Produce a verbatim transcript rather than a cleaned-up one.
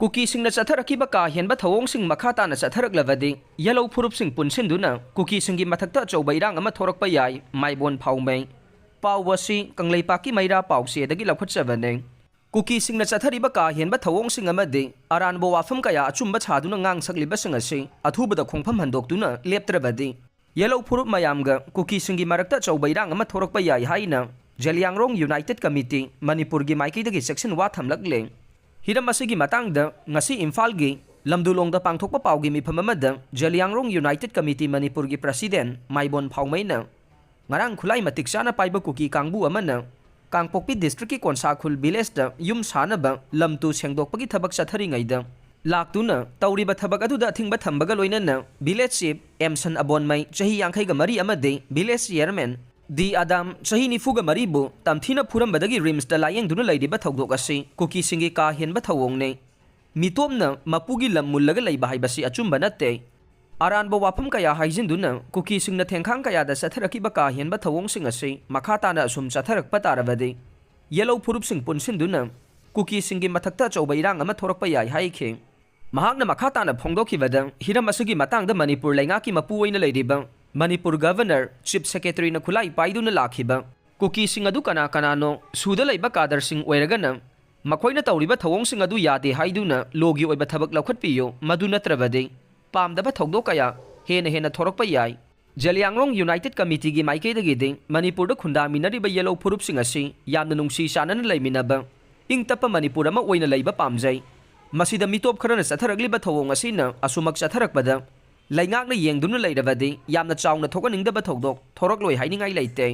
ꯀꯨꯀꯤꯁꯤꯡꯅ ꯆꯠꯊꯔꯛꯈꯤꯕ ꯀꯥ ꯍꯦꯟꯕ ꯊꯧꯑꯣꯡꯁꯤꯡ ꯃꯈꯥ ꯇꯥꯅ ꯆꯠꯊꯔꯛꯂꯕꯗꯤ ꯌꯦꯜꯍꯧ ꯐꯨꯔꯨꯞꯁꯤꯡ ꯄꯨꯟꯁꯤꯟꯗꯨꯅ ꯀꯨꯀꯤꯁꯤꯡꯒꯤ ꯃꯊꯛꯇ ꯑꯆꯧꯕ ꯏꯔꯥꯡ ꯑꯃ ꯊꯣꯔꯛꯄ ꯌꯥꯏ, ꯃꯥꯏꯕꯣꯟ ꯐꯥꯎꯃꯩ꯫ ꯄꯥꯎ ꯑꯁꯤ ꯀꯪꯂꯩꯄꯥꯛꯀꯤ ꯃꯩꯔꯥ ꯄꯥꯎꯆꯦꯗꯒꯤ ꯂꯧꯈꯠꯆꯕꯅꯤ꯫ ꯀꯨꯀꯤꯁꯤꯡꯅ ꯆꯠꯊꯔꯤꯕ ꯀꯥ ꯍꯦꯟꯕ ꯊꯧꯑꯣꯡꯁꯤꯡ ꯑꯃꯗꯤ ꯑꯔꯥꯟꯕ ꯋꯥꯐꯝ ꯀꯌꯥ ꯑꯆꯨꯝꯕ ꯁꯥꯗꯨꯅ ꯉꯥꯡ ꯁꯛꯂꯤꯕꯁꯤꯡ ꯑꯁꯤ ꯑꯊꯨꯕꯗ ꯈꯣꯡꯐꯝ ꯍꯟꯗꯣꯛꯇꯨꯅ ꯂꯦꯞꯇ꯭ꯔꯕꯗꯤ ꯌꯦꯜꯍꯧ ꯐꯨꯔꯨꯞ ꯃꯌꯥꯝꯒ ꯀꯨꯀꯤꯁꯤꯡꯒꯤ ꯃꯔꯛꯇ ꯑꯆꯧꯕ ꯏꯔꯥꯡ ꯑꯃ ꯊꯣꯔꯛꯄ ꯌꯥꯏ ꯍꯥꯏꯅ ꯖꯦꯂꯤꯌꯥꯡꯔꯣꯡ ꯌꯨꯅꯥꯏꯇꯦꯠ ꯀꯃꯤꯇꯤ ꯃꯅꯤꯄꯨꯔꯒꯤ ꯃꯥꯏꯀꯩꯗꯒꯤ ꯆꯦꯛꯁꯤꯟ ꯋꯥ ꯊꯝꯂꯛꯂꯦ꯫ ꯍꯤꯔꯝ ꯑꯁꯤꯒꯤ ꯃꯇꯥꯡꯗ ꯉꯁꯤ ꯏꯝꯐꯥꯜꯒꯤ ꯂꯝꯗꯨꯂꯣꯡꯗ ꯄꯥꯡꯊꯣꯛꯄ ꯄꯥꯎꯒꯤ ꯃꯤꯐꯝ ꯑꯃꯗ ꯖꯦꯂꯤꯌꯥꯡꯔꯣꯡ ꯌꯨꯅꯥꯏꯇꯦꯠ ꯀꯃꯤꯇꯤ ꯃꯅꯤꯄꯨꯔꯒꯤ ꯄ꯭ꯔꯁꯤꯗꯦꯟ ꯃꯥꯏꯕꯣꯟ ꯐꯥꯎꯃꯩꯅ ꯉꯔꯥꯡ ꯈꯨꯠꯂꯥꯏ ꯃꯇꯤꯛ ꯆꯥꯅ ꯄꯥꯏꯕ ꯀꯨꯀꯤ ꯀꯥꯡꯕꯨ ꯑꯃꯅ ꯀꯥꯡꯄꯣꯛꯄꯤ ꯗꯤꯁꯇ꯭ꯔꯤꯛꯀꯤ ꯀꯣꯟꯁꯥꯈꯨꯜ ꯚꯤꯂꯦꯖꯇ ꯌꯨꯝ ꯁꯥꯅꯕ ꯂꯝ ꯇꯨ ꯁꯦꯡꯗꯣꯛꯄꯒꯤ ꯊꯕꯛ ꯆꯠꯊꯔꯤꯉꯩꯗ ꯂꯥꯛꯇꯨꯅ ꯇꯧꯔꯤꯕ ꯊꯕꯛ ꯑꯗꯨꯗ ꯑꯊꯤꯡꯕ ꯊꯝꯕꯒ ꯂꯣꯏꯅꯅ ꯚꯤꯂꯦꯖ ꯆꯤꯐ ꯑꯦꯝꯁꯟ ꯑꯕꯣꯟꯃꯩ, ꯆꯍꯤ ꯌꯥꯡꯈꯩꯒ ꯃꯔꯤ, ꯑꯃꯗꯤ ꯚꯤꯂꯦꯖ ꯆꯤꯌꯔꯃꯦꯟ ꯗꯤ ꯑꯗꯥꯝ, ꯆꯍꯤ ꯅꯤꯐꯨꯒ ꯃꯔꯤꯕꯨ ꯇꯝꯊꯤꯅ ꯐꯨꯔꯝꯕꯗꯒꯤ ꯔꯤꯝꯁꯇ ꯂꯥꯌꯦꯡꯗꯨꯅ ꯂꯩꯔꯤꯕ ꯊꯧꯗꯣꯛ ꯑꯁꯤ ꯀꯨꯀꯤꯁꯤꯡꯒꯤ ꯀꯥ ꯍꯦꯟꯕ ꯊꯧꯑꯣꯡꯅꯤ꯫ ꯃꯤꯇꯣꯞꯅ ꯃꯄꯨꯒꯤ ꯂꯝ ꯃꯨꯜꯂꯒ ꯂꯩꯕ ꯍꯥꯏꯕꯁꯤ ꯑꯆꯨꯝꯕ ꯅꯠꯇꯦ꯫ ꯑꯔꯥꯟꯕ ꯋꯥꯐꯝ ꯀꯌꯥ ꯍꯥꯏꯖꯤꯟꯗꯨꯅ ꯀꯨꯀꯤꯁꯤꯡꯅ ꯊꯦꯡꯈꯥꯡ ꯀꯌꯥꯗ ꯆꯠꯊꯔꯛꯈꯤꯕ ꯀꯥ ꯍꯦꯟꯕ ꯊꯧꯑꯣꯡꯁꯤꯡ ꯑꯁꯤ ꯃꯈꯥ ꯇꯥꯅ ꯑꯁꯨꯝ ꯆꯠꯊꯔꯛꯄ ꯇꯥꯔꯕꯗꯤ ꯌꯦꯜꯍꯧ ꯐꯨꯔꯨꯞꯁꯤꯡ ꯄꯨꯟꯁꯤꯟꯗꯨꯅ ꯀꯨꯀꯤꯁꯤꯡꯒꯤ ꯃꯊꯛꯇ ꯑꯆꯧꯕ ꯏꯔꯥꯡ ꯑꯃ ꯊꯣꯔꯛꯄ ꯌꯥꯏ ꯍꯥꯏꯈꯤ꯫ ꯃꯍꯥꯛꯅ ꯃꯈꯥ ꯇꯥꯅ ꯐꯣꯡꯗꯣꯛꯈꯤꯕꯗ, ꯍꯤꯔꯝ ꯑꯁꯤꯒꯤ ꯃꯇꯥꯡꯗ ꯃꯅꯤꯄꯨꯔ ꯂꯩꯉꯥꯛꯀꯤ ꯃꯄꯨ ꯑꯣꯏꯅ ꯂꯩꯔꯤꯕ ꯃꯅꯤꯄꯨꯔ ꯒꯚꯔꯅꯔ, ꯆꯤꯐ ꯁꯦꯀ꯭ꯔꯦꯇꯔꯤꯅ ꯈꯨꯠꯂꯥꯏ ꯄꯥꯏꯗꯨꯅ ꯂꯥꯛꯈꯤꯕ ꯀꯨꯀꯤꯁꯤꯡ ꯑꯗꯨ ꯀꯅꯥ ꯀꯅꯥꯅꯣ? ꯁꯨꯗ ꯂꯩꯕ ꯀꯥꯗꯔꯁꯤꯡ ꯑꯣꯏꯔꯒꯅ ꯃꯈꯣꯏꯅ ꯇꯧꯔꯤꯕ ꯊꯧꯑꯣꯡꯁꯤꯡ ꯑꯗꯨ ꯌꯥꯗꯦ ꯍꯥꯏꯗꯨꯅ ꯂꯣꯒꯤ ꯑꯣꯏꯕ ꯊꯕꯛ ꯂꯧꯈꯠꯄꯤꯌꯨ, ꯃꯗꯨ ꯅꯠꯇ꯭ꯔꯕꯗꯤ ꯄꯥꯝꯗꯕ ꯊꯧꯗꯣꯛ ꯀꯌꯥ ꯍꯦꯟꯅ ꯍꯦꯟꯅ ꯊꯣꯔꯛꯄ ꯌꯥꯏ꯫ ꯖꯦꯂꯤꯌꯥꯡꯔꯣꯡ ꯌꯨꯅꯥꯏꯇꯦꯠ ꯀꯃꯤꯇꯤꯒꯤ ꯃꯥꯏꯀꯩꯗꯒꯤꯗꯤ ꯃꯅꯤꯄꯨꯔꯗ ꯈꯨꯟꯗꯥꯃꯤꯟꯅꯔꯤꯕ ꯌꯦꯜꯍꯧ ꯐꯨꯔꯨꯞꯁꯤꯡ ꯑꯁꯤ ꯌꯥꯝꯅ ꯅꯨꯡꯁꯤ ꯆꯥꯟꯅꯅ ꯂꯩꯃꯤꯟꯅꯕ, ꯏꯪ ꯇꯞꯄ ꯃꯅꯤꯄꯨꯔ ꯑꯃ ꯑꯣꯏꯅ ꯂꯩꯕ ꯄꯥꯝꯖꯩ꯫ ꯃꯁꯤꯗ ꯃꯤꯇꯣꯞ ꯈꯔꯅ ꯆꯠꯊꯔꯛꯂꯤꯕ ꯊꯧꯑꯣꯡ ꯑꯁꯤꯅ ꯑꯁꯨꯃꯛ ꯆꯠꯊꯔꯛꯄꯗ ꯂꯩꯉꯥꯛꯅ ꯌꯦꯡꯗꯨꯅ ꯂꯩꯔꯕꯗꯤ ꯌꯥꯝꯅ ꯆꯥꯎꯅ ꯊꯣꯛꯍꯟꯅꯤꯡꯗꯕ ꯊꯧꯗꯣꯛ ꯊꯣꯔꯛꯂꯣꯏ ꯍꯥꯏꯅꯤꯡꯉꯥꯏ ꯂꯩꯇꯦ꯫